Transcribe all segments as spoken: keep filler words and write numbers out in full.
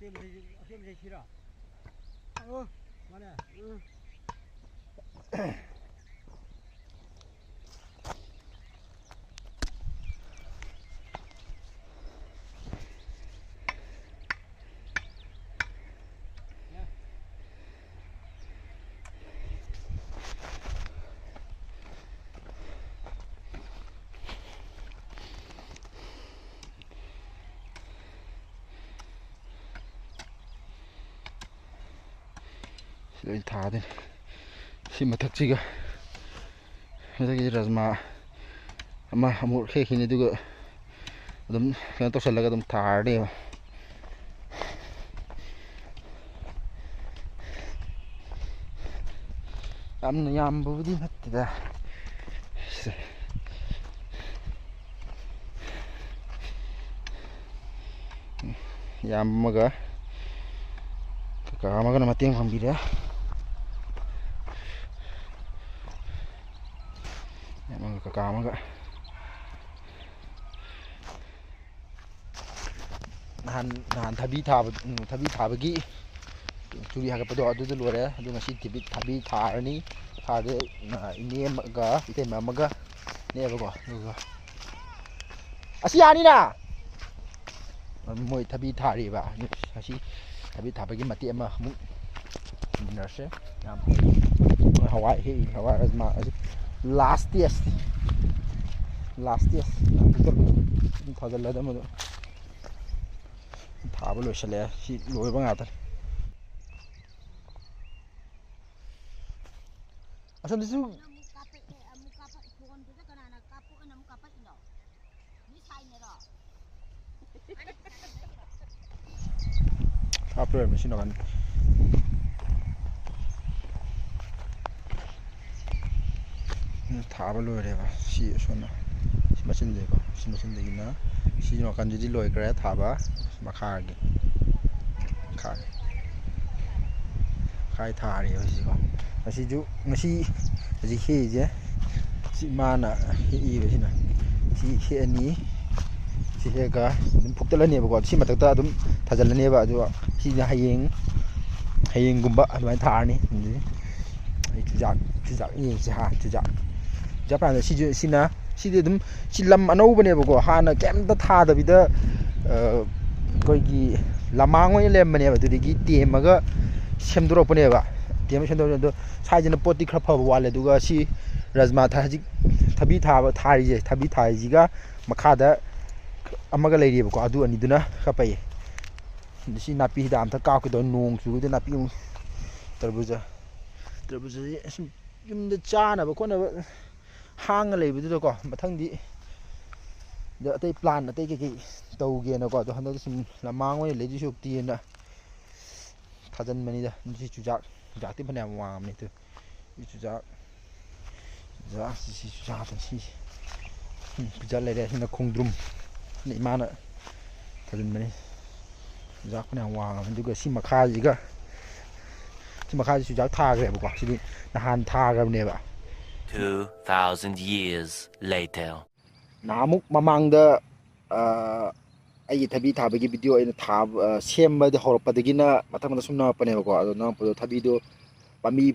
ꯑꯁꯦꯡꯕꯁꯦ ꯁꯤꯔꯣ? ꯑꯣ, ꯃꯥꯅꯦ꯫ ꯎꯝ꯫ ꯁꯤ ꯂꯣꯏ ꯊꯥꯗꯣꯏꯅꯤ꯫ ꯁꯤ ꯃꯊꯛꯁꯤꯒ, ꯃꯊꯛꯀꯤ ꯔꯖꯃꯥ ꯑꯃ ꯑꯃꯨꯛ ꯍꯦꯛꯈꯤꯅꯤ, ꯑꯗꯨꯒ ꯑꯗꯨꯝ ꯀꯩꯅꯣ ꯇꯧꯁꯜꯂꯒ ꯑꯗꯨꯝ ꯊꯥꯔꯅꯦꯕ꯫ ꯌꯥꯝꯅ ꯌꯥꯝꯕꯕꯨꯗꯤ ꯅꯠꯇꯦꯗ꯫ ꯏꯌꯥꯝꯕ ꯑꯃꯒ ꯀꯀꯥ ꯑꯃꯒꯅ ꯃꯇꯦꯡ ꯄꯥꯡꯕꯤꯔꯦ꯫ ꯏꯌꯥꯝꯕ ꯑꯃꯒ ꯀꯀꯥ ꯑꯃꯒ꯫ ꯅꯍꯥꯟ, ꯅꯍꯥꯟ ꯊꯕꯤ ꯊꯥꯕ, ꯎꯝ, ꯊꯕꯤ ꯊꯥꯕꯒꯤ ꯆꯨꯔꯤ ꯍꯥꯒꯠꯄꯗꯣ ꯑꯗꯨꯗ ꯂꯣꯏꯔꯦ꯫ ꯑꯗꯨ ꯉꯁꯤ ꯊꯕꯤ, ꯊꯕꯤ ꯊꯥꯔꯅꯤ꯫ ꯊꯥꯗꯦ, ꯏꯅꯦ ꯑꯃꯒ ꯏꯇꯩꯃ ꯑꯃꯒ ꯅꯦꯕꯀꯣ꯫ ꯑꯗꯨꯒ ꯑꯁꯤ ꯌꯥꯅꯤꯅ꯫ ꯃꯣꯏ ꯊꯕꯤ ꯊꯥꯔꯤꯕ꯫ ꯉꯁꯤ ꯊꯕꯤ ꯊꯥꯕꯒꯤ ꯃꯇꯦꯛ ꯑꯃ ꯑꯃꯨꯛ ꯌꯦꯡꯃꯤꯟꯅꯔꯁꯦ꯫ ꯌꯥꯝ ꯐꯩ꯫ ꯃꯣꯏ ꯍꯋꯥꯏ ꯍꯦꯛꯏ, ꯍꯋꯥꯏ ꯔꯥꯖꯃꯥ ꯑꯁꯤ last stage꯫ Last stage꯫ ꯑꯗꯨꯝ ꯊꯥꯖꯤꯜꯂꯗꯕ ꯑꯗꯨꯝ꯫ ꯊꯥꯕ ꯂꯣꯏꯁꯤꯜꯂꯛꯑꯦ꯫ ꯁꯤ ꯂꯣꯏꯕ ꯉꯥꯛꯇꯅꯤ꯫ ꯑꯁꯣꯝꯗꯁꯨ ꯍꯥꯞꯄ ꯂꯣꯏꯔꯝꯃꯦ ꯁꯤ ꯅꯥꯀꯟ꯫ ꯊꯥꯕ ꯂꯣꯏꯔꯦꯕ꯫ ꯁꯤ ꯑꯁꯣꯝꯅ ꯁꯤ ꯃꯆꯤꯟꯗꯒꯤꯀꯣ, ꯁꯤ ꯃꯆꯤꯟꯗꯒꯤꯅ ꯁꯤ ꯅꯥꯀꯟꯗꯨꯗꯤ ꯂꯣꯏꯈ꯭ꯔꯦ ꯊꯥꯕ꯫ ꯃꯈꯥꯒꯤ, ꯃꯈꯥꯒꯤ꯫ ꯃꯈꯥꯒꯤ ꯊꯥꯔꯦꯕ ꯁꯤꯀꯣ꯫ ꯑꯁꯤꯁꯨ ꯉꯁꯤ ꯍꯧꯖꯤꯛ ꯍꯦꯛꯏꯁꯦ ꯁꯤ ꯏꯃꯥꯅ ꯍꯦꯛꯏꯕꯁꯤꯅ꯫ ꯁꯤ ꯍꯦꯛꯑꯅꯤ꯫ ꯁꯤ ꯍꯦꯛꯑꯒ ꯑꯗꯨꯝ ꯐꯨꯛꯇꯠꯂꯅꯦꯕꯀꯣ꯫ ꯁꯤ ꯃꯊꯛꯇ ꯑꯗꯨꯝ ꯊꯥꯖꯤꯜꯂꯅꯦꯕ꯫ ꯑꯗꯨꯒ ꯁꯤꯅ ꯍꯌꯦꯡ, ꯍꯌꯦꯡꯒꯨꯝꯕ ꯑꯗꯨꯃꯥꯏꯅ ꯊꯥꯔꯅꯤ꯫ ꯑꯗꯨꯗꯤ ꯑꯩ ꯆꯨꯖꯥꯛ, ꯆꯨꯖꯥꯛ ꯌꯦꯡꯁꯤ ꯍꯥ, ꯆꯨꯖꯥꯛ꯫ ꯆꯨꯖꯥꯛ ꯄꯥꯟꯕ ꯁꯤꯁꯨ, ꯁꯤꯅ, ꯁꯤꯗꯤ ꯑꯗꯨꯝ, ꯁꯤ ꯂꯝ ꯑꯅꯧꯕꯅꯦꯕꯀꯣ꯫ ꯍꯥꯟꯅ ꯀꯩꯝꯇ ꯊꯥꯗꯕꯤꯗ, ꯑ, ꯑꯩꯈꯣꯏꯒꯤ ꯂꯃꯥꯡ ꯑꯣꯏꯅ ꯂꯩꯔꯝꯕꯅꯦꯕ꯫ ꯑꯗꯨꯗꯒꯤ ꯇꯦꯝꯃꯒ ꯁꯦꯝꯗꯣꯔꯛꯄꯅꯦꯕ꯫ ꯇꯦꯝꯃꯒ ꯁꯦꯝꯗꯣꯔꯛꯄꯅꯦ꯫ ꯑꯗꯣ ꯁ꯭ꯋꯥꯏꯁꯤꯅ ꯄꯣꯠꯇꯤ ꯈꯔ ꯐꯕ ꯋꯥꯠꯂꯦ꯫ ꯑꯗꯨꯒ ꯁꯤ ꯔꯖꯃꯥ ꯊꯥ-, ꯍꯧꯖꯤꯛ ꯊꯕꯤ ꯊꯥꯕ, ꯊꯥꯔꯤꯁꯦ, ꯊꯕꯤ ꯊꯥꯔꯤꯁꯤꯒ ꯃꯈꯥꯗ ꯑꯃꯒ ꯂꯩꯔꯤꯕꯀꯣ, ꯑꯗꯨ ꯑꯅꯤꯗꯨꯅ ꯈꯔ ꯐꯩꯌꯦ꯫ ꯑꯗ ꯁꯤ ꯅꯥꯄꯤ ꯍꯤꯗꯥꯛ ꯑꯝꯇ ꯀꯥꯞꯀꯦ ꯇꯧꯔꯦ, ꯅꯣꯡ ꯆꯨꯕꯗ ꯅꯥꯄꯤ ꯑꯃꯨꯛ, ꯇꯔꯕꯨꯖ, ꯇꯔꯕꯨꯖꯁꯦ ꯑꯁꯨꯝ ꯌꯨꯝꯗ ꯆꯥꯅꯕ ꯈꯣꯠꯅꯕ ꯍꯥꯡꯉ ꯂꯩꯕꯗꯨꯗꯀꯣ, ꯃꯊꯪꯗꯤ ꯑꯗ ꯑꯇꯩ plan ꯑꯇꯩ ꯀꯩꯀꯩ ꯇꯧꯒꯦꯅꯀꯣ꯫ ꯑꯗꯣ ꯍꯟꯗꯛꯇꯤ ꯁꯨꯝ ꯂꯃꯥꯡ ꯑꯣꯏꯅ ꯂꯩꯗꯣꯏ ꯁꯔꯨꯛꯇꯤꯅ ꯊꯥꯖꯤꯟꯕꯅꯤꯗ꯫ ꯑꯗꯨ ꯁꯤ ꯆꯨꯖꯥꯛ, ꯆꯨꯖꯥꯛꯇꯤ ꯐꯅꯌꯥꯝ ꯋꯥꯡꯉꯕꯅꯤ꯫ ꯑꯗꯨ ꯁꯤ ꯆꯨꯖꯥꯛ, ꯆꯨꯖꯥꯛ, ꯁꯤ, ꯁꯤ ꯆꯨꯖꯥꯛꯇ ꯁꯤ, ꯎꯝ, ꯆꯨꯖꯥꯛ ꯂꯩꯔꯦ꯫ ꯁꯤꯅ ꯈꯣꯡꯗ꯭ꯔꯨꯝ, ꯁꯤꯅ ꯏꯃꯥꯅ ꯊꯥꯖꯤꯟꯕꯅꯤ꯫ ꯆꯨꯖꯥꯛ ꯐꯅꯌꯥꯝ ꯋꯥꯡꯉꯕꯅꯤ꯫ ꯑꯗꯨꯒ ꯁꯤ ꯃꯈꯥꯁꯤꯒ, ꯁꯤ ꯃꯈꯥꯁꯤ ꯆꯨꯖꯥꯛ ꯊꯥꯈ꯭ꯔꯦꯕꯀꯣ꯫ ꯁꯤꯗꯤ ꯅꯍꯥꯟ ꯊꯥꯈ꯭ꯔꯕꯅꯦꯕ꯫ Two thousand years later. ꯅꯍꯥꯟꯃꯨꯛ ꯃꯃꯥꯡꯗ, ꯑ, ꯑꯩꯒꯤ ꯊꯕꯤ ꯊꯥꯕꯒꯤ video ꯑꯩꯅ ꯊꯥꯕ, ꯑ, ꯁꯦꯝꯕꯗꯤ ꯍꯧꯔꯛꯄꯗꯒꯤꯅ ꯃꯊꯪ ꯃꯊꯪ ꯁꯨꯝ ꯅꯝꯃꯛꯄꯅꯦꯕꯀꯣ꯫ ꯑꯗꯣ ꯅꯝꯃꯛꯄꯗꯣ ꯊꯕꯤꯗꯣ ꯄꯥꯝꯕꯤ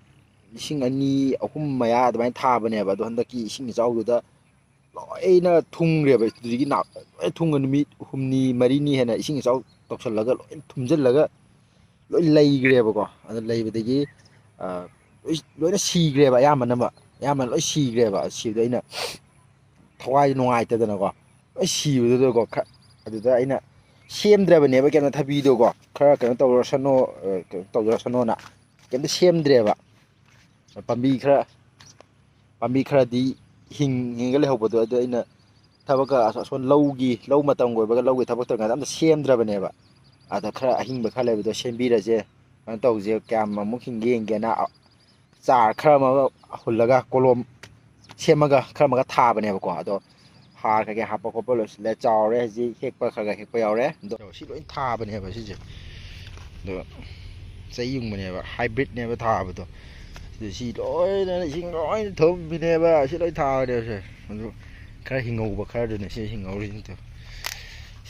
ꯂꯤꯁꯤꯡ ꯑꯅꯤ, ꯑꯍꯨꯝ ꯃꯌꯥ ꯑꯗꯨꯃꯥꯏꯅ ꯊꯥꯕꯅꯦꯕ꯫ ꯑꯗꯣ ꯍꯟꯗꯛꯀꯤ ꯏꯁꯤꯡ ꯏꯆꯥꯎꯗꯨꯗ ꯂꯣꯏꯅ ꯊꯨꯡꯈ꯭ꯔꯦꯕ꯫ ꯑꯗꯨꯗꯒꯤ ꯅꯥ-, ꯂꯣꯏ ꯊꯨꯡꯉ ꯅꯨꯃꯤꯠ ꯍꯨꯝꯅꯤ ꯃꯔꯤꯅꯤ ꯍꯦꯟꯅ ꯏꯁꯤꯡ ꯏꯆꯥꯎ ꯇꯧꯁꯜꯂꯒ ꯂꯣꯏ ꯊꯨꯝꯖꯤꯜꯂꯒ ꯂꯣꯏ ꯂꯩꯈ꯭ꯔꯦꯕꯀꯣ꯫ ꯑꯗꯨ ꯂꯩꯕꯗꯒꯤ, ꯑ, ꯂꯣꯏ, ꯂꯣꯏꯅ ꯁꯤꯈ꯭ꯔꯦꯕ ꯑꯌꯥꯝꯕꯅꯃꯛ꯫ ꯑꯌꯥꯝꯕꯅ ꯂꯣꯏ ꯁꯤꯈ꯭ꯔꯦꯕ꯫ ꯁꯤꯕꯗ ꯑꯩꯅ ꯊꯋꯥꯏ ꯅꯨꯡꯉꯥꯏꯇꯗꯅꯀꯣ, ꯂꯣꯏ ꯁꯤꯕꯗꯨꯗꯀꯣ, ꯈ-, ꯑꯗꯨꯗ ꯑꯩꯅ ꯁꯦꯝꯗ꯭ꯔꯕꯅꯦꯕ ꯀꯩꯅꯣ ꯊꯕꯤꯗꯣꯀꯣ꯫ ꯈꯔ ꯀꯩꯅꯣ ꯇꯧꯖꯔꯁꯅꯣ, ꯑ, ꯀꯩꯅꯣ ꯇꯧꯖꯔꯁꯅꯣꯅ ꯀꯩꯝꯇ ꯁꯦꯝꯗ꯭ꯔꯦꯕ꯫ ꯄꯥꯝꯕꯤ ꯈꯔ, ꯄꯥꯝꯕꯤ ꯈꯔꯗꯤ ꯍꯤꯡ-, ꯍꯤꯡꯉꯒ ꯂꯩꯍꯧꯕꯗꯣ, ꯑꯗꯨ ꯑꯩꯅ ꯊꯕꯛꯀ ꯑꯁ-, ꯑꯁꯣꯝ ꯂꯧꯒꯤ, ꯂꯧ ꯃꯇꯝꯒ ꯑꯣꯏꯕꯒ ꯂꯧꯒꯤ ꯊꯕꯛ ꯇꯧꯔꯤꯉꯩꯗ ꯑꯝꯇ ꯁꯦꯝꯗ꯭ꯔꯕꯅꯦꯕ꯫ ꯑꯗ ꯈꯔ ꯑꯍꯤꯡꯕ ꯈꯔ ꯂꯩꯕꯗꯣ ꯁꯦꯝꯕꯤꯔꯁꯦ, ꯀꯩꯅꯣ ꯇꯧꯁꯦ, ꯀꯌꯥꯝ ꯑꯃꯨꯛ ꯍꯤꯡꯒꯦ ꯌꯦꯡꯒꯦꯅ, ꯑ, ꯆꯥꯔ ꯈꯔ ꯑꯃꯒ ꯍꯨꯜꯂꯒ, ꯀꯣꯂꯣꯝ ꯁꯦꯝꯃꯒ ꯈꯔ ꯑꯃꯒ ꯊꯥꯕꯅꯦꯕꯀꯣ꯫ ꯑꯗꯣ ꯍꯥꯔ ꯀꯩꯀꯩ ꯍꯥꯞꯄ ꯈꯣꯠꯄ ꯂꯣꯏꯁꯤꯜꯂꯦ, ꯆꯥꯎꯔꯦ ꯍꯧꯖꯤꯛ, ꯍꯦꯛꯄ ꯈꯔ ꯈꯔ ꯍꯦꯛꯄ ꯌꯥꯎꯔꯦ꯫ ꯑꯗꯣ ꯁꯤ ꯂꯣꯏ ꯊꯥꯕꯅꯦꯕ ꯁꯤꯁꯦ꯫ ꯑꯗꯣ ꯆꯩ ꯌꯨꯡꯕꯅꯦꯕ, hybridꯅꯦꯕ ꯊꯥꯕꯗꯣ꯫ ꯑꯗꯨ ꯁꯤ ꯂꯣꯏꯅ ꯏꯁꯤꯡ ꯂꯣꯏꯅ ꯊꯨꯝꯃꯤꯅꯦꯕ꯫ ꯁꯤ ꯂꯣꯏ ꯊꯥꯕꯅꯦꯕ ꯁꯦ꯫ ꯑꯗꯨ ꯈꯔ ꯍꯤꯡꯍꯧꯕ ꯈꯔꯗꯨꯅꯦ ꯁꯤ ꯍꯤꯡꯍꯧꯔꯤꯁꯤꯡꯗꯣ꯫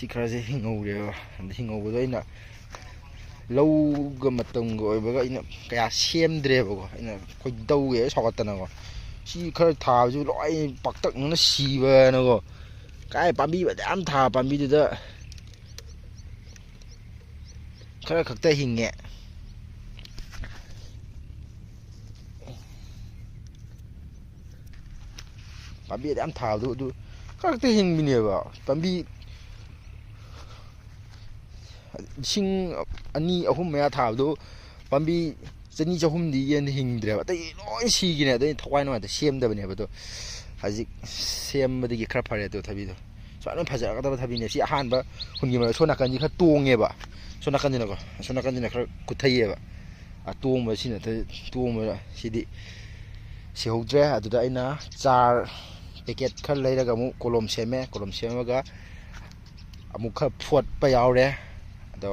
ꯁꯤ ꯈꯔꯁꯦ ꯍꯤꯡꯍꯧꯔꯦꯕ꯫ ꯑꯗ ꯍꯤꯡꯍꯧꯕꯗꯣ ꯑꯩꯅ ꯂꯧꯒ ꯃꯇꯝꯒ ꯑꯣꯏꯕꯒ ꯑꯩꯅ ꯀꯌꯥ ꯁꯦꯝꯗ꯭ꯔꯦꯕꯀꯣ꯫ ꯑꯩꯅ ꯈꯣꯏꯗꯧꯒꯦ ꯁꯥꯎꯒꯠꯇꯅꯀꯣ, ꯁꯤ ꯈꯔ ꯊꯥꯕꯁꯨ ꯂꯣꯏ ꯄꯥꯛꯇꯛꯅꯅ ꯁꯤꯕꯅꯀꯣ꯫ ꯀꯥꯏ ꯄꯥꯝꯕꯤ ꯃꯌꯥꯝ ꯊꯥ ꯄꯥꯝꯕꯤꯗꯨꯗ ꯈꯔ ꯈꯛꯇ ꯍꯤꯡꯉꯦ꯫ ꯄꯥꯝꯕꯤ ꯑꯗꯨ ꯌꯥꯝ ꯊꯥꯕꯗꯣ ꯑꯗꯨ ꯈꯛꯇ ꯍꯤꯡꯕꯤꯅꯦꯕ꯫ ꯄꯥꯝꯕꯤ ꯂꯤꯁꯤꯡ ꯑꯅꯤ ꯑꯍꯨꯝ ꯃꯌꯥ ꯊꯥꯕꯗꯣ ꯄꯥꯝꯕꯤ ꯆꯅꯤ ꯆꯍꯨꯝꯗꯤ ꯍꯦꯟꯅ ꯍꯤꯡꯗ꯭ꯔꯦꯕ꯫ ꯑꯇꯩ ꯂꯣꯏ ꯁꯤꯈꯤꯅꯦ꯫ ꯑꯗꯩ ꯊꯋꯥꯏ ꯅꯨꯡꯉꯥꯏꯇ ꯁꯦꯝꯗꯕꯅꯦꯕ꯫ ꯑꯗꯣ ꯍꯧꯖꯤꯛ ꯁꯦꯝꯕꯗꯒꯤ ꯈꯔ ꯐꯔꯦ꯫ ꯑꯗꯣ ꯊꯕꯤꯗꯣ ꯁꯨꯃꯥꯏꯅ ꯐꯖꯔꯛꯀꯗꯕ ꯊꯕꯤꯅꯦ꯫ ꯁꯤ ꯑꯍꯥꯟꯕ ꯍꯨꯟꯈꯤꯕ꯫ ꯁꯣꯝ ꯅꯥꯀꯟꯁꯤ ꯈꯔ ꯇꯣꯡꯉꯦꯕ꯫ ꯁꯣꯝ ꯅꯥꯀꯟꯁꯤꯅꯀꯣ, ꯁꯣꯝ ꯅꯥꯀꯟꯁꯤꯅ ꯈꯔ ꯀꯨꯠꯊꯩꯌꯦꯕ꯫ ꯑꯇꯣꯡꯕꯁꯤꯅ ꯇꯣꯡꯕ ꯁꯤꯗꯤ ꯁꯤꯍꯧꯗ꯭ꯔꯦ꯫ ꯑꯗꯨꯗ ꯑꯩꯅ ꯆꯥꯔ ꯄꯦꯀꯦꯠ ꯈꯔ ꯂꯩꯔꯒ ꯑꯃꯨꯛ ꯀꯣꯂꯣꯝ ꯁꯦꯝꯃꯦ꯫ ꯀꯣꯂꯣꯝ ꯁꯦꯝꯃꯒ ꯑꯃꯨꯛ ꯈꯔ ꯐꯣꯠꯄ ꯌꯥꯎꯔꯦ꯫ ꯑꯗꯣ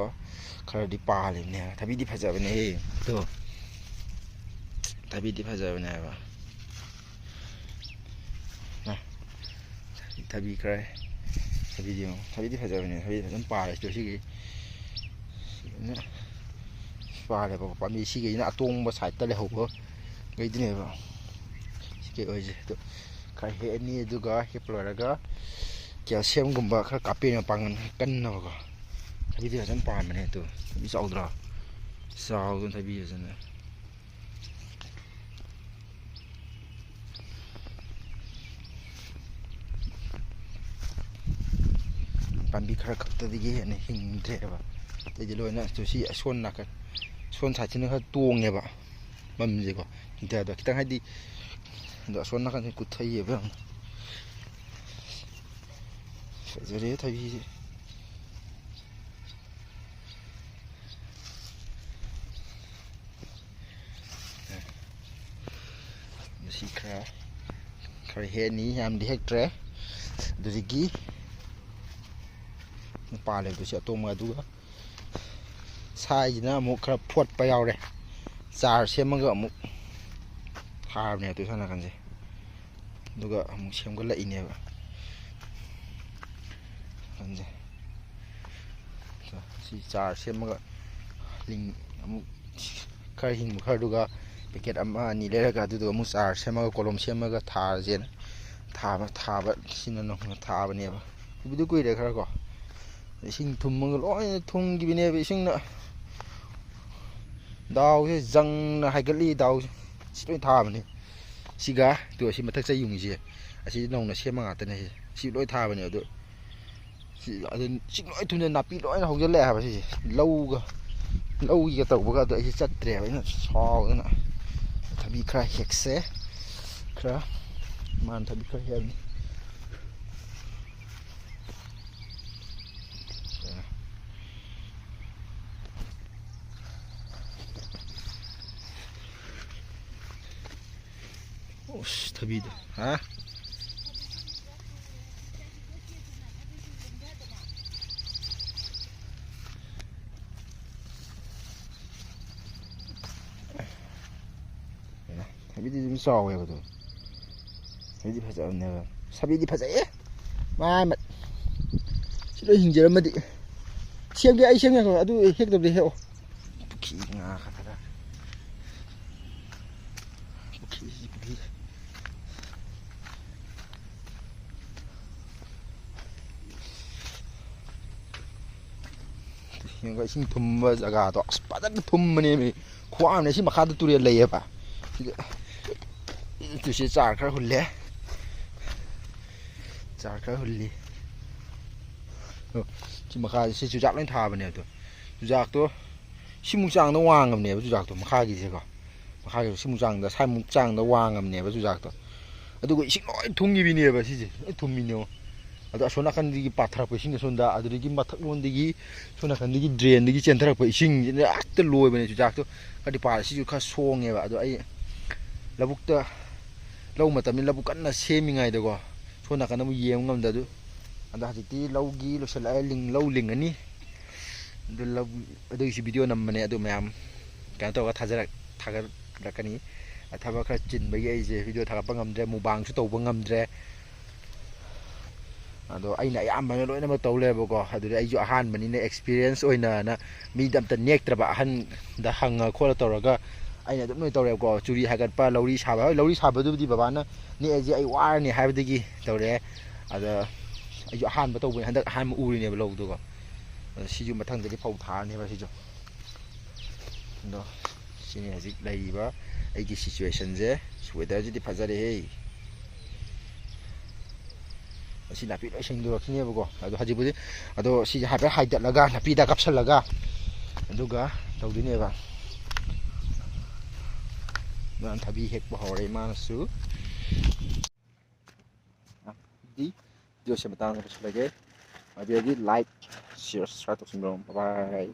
ꯈꯔꯗꯤ ꯄꯥꯜꯂꯤꯕꯅꯦ꯫ ꯊꯕꯤꯗꯤ ꯐꯖꯕꯅꯦꯍꯦ꯫ ꯑꯗꯣ ꯊꯕꯤꯗꯤ ꯐꯖꯕꯅꯦ ꯍꯥꯏꯕ꯫ ꯅ, ꯊꯕꯤ ꯈꯔ, ꯊꯕꯤꯗꯤ ꯌꯦꯡꯉꯣ꯫ ꯊꯕꯤꯗꯤ ꯐꯖꯕꯅꯦ꯫ ꯊꯕꯤꯗꯤ ꯐꯖꯅ ꯄꯥꯜꯂꯦ꯫ ꯁꯤꯗ ꯁꯤꯒꯤ ꯐꯖꯅ ꯄꯥꯜꯂꯦꯕꯀꯣ꯫ ꯄꯥꯝꯕꯤ ꯁꯤꯈꯩꯁꯤꯅ ꯑꯇꯣꯡꯕ ꯁꯥꯏꯠꯇ ꯂꯩꯍꯧꯕ ꯈꯩꯗꯨꯅꯦꯕ꯫ ꯁꯤ ꯀꯩ ꯑꯣꯏꯁꯦ꯫ ꯑꯗꯣ ꯈꯔ ꯍꯦꯛꯑꯅꯤ꯫ ꯑꯗꯨꯒ ꯍꯦꯛꯄ ꯂꯣꯏꯔꯒ ꯀꯦꯜꯁꯤꯌꯝꯒꯨꯝꯕ ꯈꯔ ꯀꯥꯞꯄꯤꯔ ꯃꯄꯥꯡꯒꯜ ꯀꯟꯅꯕꯀꯣ꯫ ꯊꯕꯤꯗꯤ ꯐꯖꯅ ꯄꯥꯟꯕꯅꯦ꯫ ꯑꯗꯣ ꯊꯕꯤ ꯆꯥꯎꯗ꯭ꯔꯣ? ꯆꯥꯎꯗꯅ ꯊꯕꯤ ꯐꯖꯅ꯫ ꯄꯥꯝꯕꯤ ꯈꯔ ꯈꯛꯇꯗꯒꯤ ꯍꯦꯟꯅ ꯍꯤꯡꯗ꯭ꯔꯦꯕ꯫ ꯑꯇꯩꯗꯤ ꯂꯣꯏꯅ꯫ ꯑꯗꯨ ꯁꯤ ꯑꯁꯣꯟ ꯅꯥꯀꯟ, ꯑꯁꯣꯟ ꯁꯥꯏꯠꯁꯤꯅ ꯈꯔ ꯇꯣꯡꯉꯦꯕ ꯃꯝꯁꯦꯀꯣ꯫ ꯍꯤꯡꯊꯗ ꯈꯤꯇꯪ ꯍꯥꯏꯗꯤ꯫ ꯑꯗꯣ ꯑꯁꯣꯝ ꯅꯥꯀꯟꯁꯦ ꯀꯨꯠꯊꯩꯌꯦꯕ ꯌꯥꯝꯅ꯫ ꯐꯖꯔꯦ ꯊꯕꯤꯁꯦ꯫ ꯃꯁꯤ ꯈꯔ, ꯈꯔ ꯍꯦꯛꯑꯅꯤ, ꯌꯥꯝꯗꯤ ꯍꯦꯛꯇ꯭ꯔꯦ꯫ ꯑꯗꯨꯗꯒꯤ ꯄꯥꯜꯂꯦꯕꯗꯣ ꯁꯤ ꯑꯇꯣꯡꯕ꯫ ꯑꯗꯨꯒ ꯁꯥꯏꯁꯤꯅ ꯑꯃꯨꯛ ꯈꯔ ꯐꯣꯠꯄ ꯌꯥꯎꯔꯦ꯫ ꯆꯥꯔ ꯁꯦꯝꯃꯒ ꯑꯃꯨꯛ ꯊꯥꯕꯅꯦ ꯑꯗꯨ ꯁꯣꯝ ꯅꯥꯀꯟꯁꯦ꯫ ꯑꯗꯨꯒ ꯑꯃꯨꯛ ꯁꯦꯝꯒꯠꯂꯛꯏꯅꯦꯕ ꯅꯥꯀꯟꯁꯦ꯫ ꯁꯤ ꯆꯥꯔ ꯁꯦꯝꯃꯒ ꯂꯤꯡ ꯑꯃꯨꯛ ꯈꯔ ꯍꯤꯡꯕ ꯈꯔꯗꯨꯒ ꯄꯦꯀꯦꯠ ꯑꯃ ꯑꯅꯤ ꯂꯩꯔꯒ ꯑꯗꯨꯗꯨꯒ ꯑꯃꯨꯛ ꯆꯥꯔ ꯁꯦꯝꯃꯒ ꯀꯣꯂꯣꯝ ꯁꯦꯝꯃꯒ ꯊꯥꯔꯁꯦꯅ ꯊꯥꯕ, ꯊꯥꯕ ꯁꯤꯅ ꯅꯧꯅ ꯊꯥꯕꯅꯦꯕ꯫ ꯎꯕꯗꯤ ꯀꯨꯏꯔꯦ ꯈꯔ ꯀꯣ꯫ ꯏꯁꯤꯡ ꯊꯨꯝꯃꯒ ꯂꯣꯏꯅ ꯊꯨꯝꯈꯤꯕꯅꯦꯕ ꯏꯁꯤꯡꯅ꯫ ꯗꯥꯎꯁꯦ ꯖꯪꯅ ꯍꯥꯏꯒꯠꯂꯤ ꯗꯥꯎꯁꯦ꯫ ꯁꯤ ꯂꯣꯏ ꯊꯥꯕꯅꯦ꯫ ꯁꯤꯒ ꯇꯨ ꯑꯁꯤ ꯃꯊꯛ ꯆꯩ ꯌꯨꯡꯉꯤꯁꯦ ꯑꯁꯤ ꯅꯧꯅ ꯁꯦꯝꯕ ꯉꯥꯛꯇꯅꯦ꯫ ꯁꯤ, ꯁꯤ ꯂꯣꯏ ꯊꯥꯕꯅꯦ꯫ ꯑꯗꯨ ꯁꯤ, ꯑꯗꯨ ꯁꯤ ꯂꯣꯏ ꯊꯨꯝꯅ ꯅꯥꯄꯤ ꯂꯣꯏꯅ ꯍꯧꯖꯤꯜꯂꯛꯑꯦ ꯍꯥꯏꯕ ꯁꯤꯁꯦ꯫ ꯂꯧꯒ, ꯂꯧꯒꯤꯒ ꯇꯧꯕꯒ ꯑꯗꯨ ꯑꯩꯁꯦ ꯆꯠꯇ꯭ꯔꯦꯕ꯫ ꯑꯩꯅ ꯁꯥꯎꯗꯅ ꯊꯕꯤ ꯈꯔ ꯍꯦꯛꯁꯦ꯫ ꯈꯔ ꯏꯃꯥꯅ ꯊꯕꯤ ꯈꯔ ꯍꯦꯛꯑꯕꯅꯤ꯫ ꯑꯁ, ꯊꯕꯤꯗꯣ꯫ ꯍꯥ? ꯊꯕꯤꯗꯤ ꯑꯗꯨꯝ ꯆꯥꯎꯋꯦꯕ ꯑꯗꯣ꯫ ꯊꯕꯤꯗꯤ ꯐꯖꯕꯅꯦꯕ꯫ ꯊꯕꯤꯗꯤ ꯐꯖꯩꯌꯦ꯫ ꯃꯥꯏ ꯃꯠ-, ꯁꯤ ꯂꯣꯏ ꯍꯤꯡꯖꯔꯝꯃꯗꯤ꯫ ꯁꯦꯝꯒꯦ, ꯑꯩ ꯁꯦꯝꯒꯦ꯫ ꯑꯗꯨ ꯍꯦꯛꯇꯕꯗꯤ ꯍꯦꯛꯑꯣ꯫ ꯄꯨꯈ꯭ꯔꯤ ꯉꯥ ꯈꯛꯇꯗ꯫ ꯄꯨꯈ꯭ꯔꯤꯁꯤ ꯄꯨꯈ꯭ꯔꯤ꯫ ꯌꯦꯡꯉꯣ, ꯏꯁꯤꯡ ꯊꯨꯝꯕ ꯖꯒꯥꯗꯣ꯫ ꯑꯁ, ꯐꯖꯅ ꯊꯨꯝꯕꯅꯦꯃꯤ꯫ ꯈꯨꯋꯥꯡ ꯑꯃꯅꯦ꯫ ꯁꯤ ꯃꯈꯥꯗ ꯇꯨꯔꯦꯜ ꯂꯩꯌꯦꯕ꯫ ꯁꯤꯗ, ꯇꯨꯁꯤ ꯆꯥꯔ ꯈꯔ ꯍꯨꯜꯂꯦ꯫ ꯆꯥꯔ ꯈꯔ ꯍꯨꯜꯂꯤ꯫ ꯑꯗꯣ ꯁꯤ ꯃꯈꯥꯁꯦ ꯁꯤ ꯆꯨꯖꯥꯛ ꯂꯣꯏ ꯊꯥꯕꯅꯦ꯫ ꯑꯗꯣ ꯆꯨꯖꯥꯛꯇꯣ ꯁꯤꯃꯨꯛ ꯆꯥꯡꯗ ꯋꯥꯡꯉꯕꯅꯦꯕ ꯆꯨꯖꯥꯛꯇꯣ ꯃꯈꯥꯒꯤꯁꯦꯀꯣ꯫ ꯃꯈꯥꯒꯤꯗꯣ ꯁꯤꯃꯨꯛ ꯆꯥꯡꯗ, ꯁ꯭ꯋꯥꯏꯃꯨꯛ ꯆꯥꯡꯗ ꯋꯥꯡꯉꯕꯅꯦꯕ ꯆꯨꯖꯥꯛꯇꯣ꯫ ꯑꯗꯨꯒ ꯏꯁꯤꯡ ꯂꯣꯏ ꯊꯨꯝꯈꯤꯕꯤꯅꯦꯕ ꯁꯤꯁꯦ꯫ ꯂꯣꯏ ꯊꯨꯝꯃꯤꯅꯦ ꯌꯦꯡꯉꯣ꯫ ꯑꯗꯣ ꯑꯁꯣꯝ ꯅꯥꯀꯟꯗꯒꯤ ꯄꯥꯊꯔꯛꯄ ꯏꯁꯤꯡ ꯑꯁꯣꯝꯗ, ꯑꯗꯨꯗꯒꯤ ꯃꯊꯛꯂꯣꯝꯗꯒꯤ ꯁꯣꯝ ꯅꯥꯀꯟꯗꯒꯤ ꯗ꯭ꯔꯦꯟꯗꯒꯤ ꯆꯦꯟꯊꯔꯛꯄ ꯏꯁꯤꯡꯁꯤꯅ ꯍꯦꯛꯇ ꯂꯣꯏꯕꯅꯦ ꯆꯨꯖꯥꯛꯇꯣ꯫ ꯈꯔꯗꯤ ꯄꯥꯔꯦ꯫ ꯁꯤꯁꯨ ꯈꯔ ꯁꯣꯡꯉꯦꯕ꯫ ꯑꯗꯣ ꯑꯩ ꯂꯧꯕꯨꯛꯇ, ꯂꯧ ꯃꯇꯝꯅꯤ, ꯂꯧꯕꯨꯛ ꯀꯟꯅ ꯁꯦꯝꯃꯤꯉꯩꯗꯀꯣ, ꯁꯣꯝ ꯅꯥꯀꯟꯗ ꯑꯃꯨꯛ ꯌꯦꯡꯕ ꯉꯝꯗ꯫ ꯑꯗꯨ, ꯑꯗꯣ ꯍꯧꯖꯤꯛꯇꯤ ꯂꯧꯒꯤ ꯂꯣꯏꯁꯤꯜꯂꯛꯑꯦ, ꯂꯤꯡ-, ꯂꯧ ꯂꯤꯡꯉꯅꯤ꯫ ꯑꯗꯨ ꯂꯧ, ꯑꯗꯨꯒꯤꯁꯨ ꯚꯤꯗꯤꯑꯣ ꯅꯝꯕꯅꯦ꯫ ꯑꯗꯨ ꯃꯌꯥꯝ ꯀꯩꯅꯣ ꯇꯧꯔꯒ ꯊꯥꯖꯔꯛ-, ꯊꯥꯒꯠꯂꯛꯀꯅꯤ꯫ ꯊꯕꯛ ꯈꯔ ꯆꯤꯟꯕꯒꯤ ꯑꯩꯁꯦ ꯚꯤꯗꯤꯑꯣ ꯊꯥꯒꯠꯄ ꯉꯝꯗ꯭ꯔꯦ, ꯃꯨꯛꯕꯥꯡꯁꯨ ꯇꯧꯕ ꯉꯝꯗ꯭ꯔꯦ꯫ ꯑꯗꯣ ꯑꯩꯅ ꯑꯌꯥꯝꯕꯅ ꯂꯣꯏꯅꯃꯛ ꯇꯧ ꯂꯩꯕꯀꯣ꯫ ꯑꯗꯨꯗꯤ ꯑꯩꯁꯨ ꯑꯍꯥꯟꯕꯅꯤꯅ, ꯑꯦꯛꯁꯄꯤꯔꯤꯌꯦꯟꯁ ꯑꯣꯏꯅꯅ ꯃꯤꯗ ꯑꯝꯇ ꯅꯦꯛꯇ꯭ꯔꯕ, ꯑꯍꯟꯗ ꯍꯪꯉ ꯈꯣꯠꯂ ꯇꯧꯔꯒ ꯑꯩꯅ ꯑꯗꯨꯝ ꯂꯣꯏ ꯇꯧꯔꯦꯕꯀꯣ꯫ ꯆꯨꯔꯤ ꯍꯥꯏꯒꯠꯄ, ꯂꯧꯔꯤ ꯁꯥꯕ, ꯍꯣꯏ, ꯂꯧꯔꯤ ꯁꯥꯕꯗꯨꯕꯨꯗꯤ ꯕꯕꯥꯅ ꯅꯦꯛꯑꯁꯦ, ꯑꯩ ꯋꯥꯔꯅꯤ ꯍꯥꯏꯕꯗꯒꯤ ꯇꯧꯔꯛꯑꯦ꯫ ꯑꯗ ꯑꯩꯁꯨ ꯑꯍꯥꯟꯕ ꯇꯧꯕꯅꯤ, ꯍꯟꯗꯛ ꯑꯍꯥꯟꯕ ꯎꯔꯤꯅꯦꯕ ꯂꯧꯗꯨꯀꯣ꯫ ꯑꯗ ꯁꯤꯁꯨ ꯃꯊꯪꯗꯗꯤ ꯐꯧ ꯊꯥꯔꯅꯦꯕ ꯁꯤꯁꯨ꯫ ꯑꯗꯣ ꯁꯤꯅꯤ ꯍꯧꯖꯤꯛ ꯂꯩꯔꯤꯕ ꯑꯩꯒꯤ ꯁꯤꯆꯨꯋꯦꯁꯟꯁꯦ꯫ ꯋꯦꯗꯔꯁꯤꯗꯤ ꯐꯖꯔꯦꯍꯦ꯫ ꯑꯁꯤ ꯅꯥꯄꯤ ꯂꯣꯏ ꯁꯦꯡꯗꯣꯔꯛꯈꯤꯅꯦꯕꯀꯣ꯫ ꯑꯗꯣ ꯍꯧꯖꯤꯛꯄꯨꯗꯤ, ꯑꯗꯣ ꯁꯤꯁꯦ ꯍꯥꯏꯐꯦꯠ ꯍꯥꯏꯗꯠꯂꯒ, ꯅꯥꯄꯤꯗ ꯀꯥꯞꯁꯜꯂꯒ, ꯑꯗꯨꯒ ꯇꯧꯗꯣꯏꯅꯦꯕ꯫ ꯃꯥꯅ ꯊꯕꯤ ꯍꯦꯛꯄ ꯍꯧꯔꯦ ꯏꯃꯥꯅꯁꯨ꯫ ꯑꯗꯨꯗꯤ ꯚꯤꯗꯤꯑꯣꯁꯦ ꯃꯇꯥꯡꯗ ꯂꯣꯏꯁꯤꯜꯂꯒꯦ꯫ ꯑꯗꯨꯗꯤ ꯂꯥꯏꯛ, ꯁꯤꯌꯔ, ꯁꯕꯁꯀ꯭ꯔꯥꯏꯕ ꯇꯧꯁꯟꯕꯤꯔꯝꯃꯣ꯫ ꯕꯥꯏ ꯕꯥꯏ꯫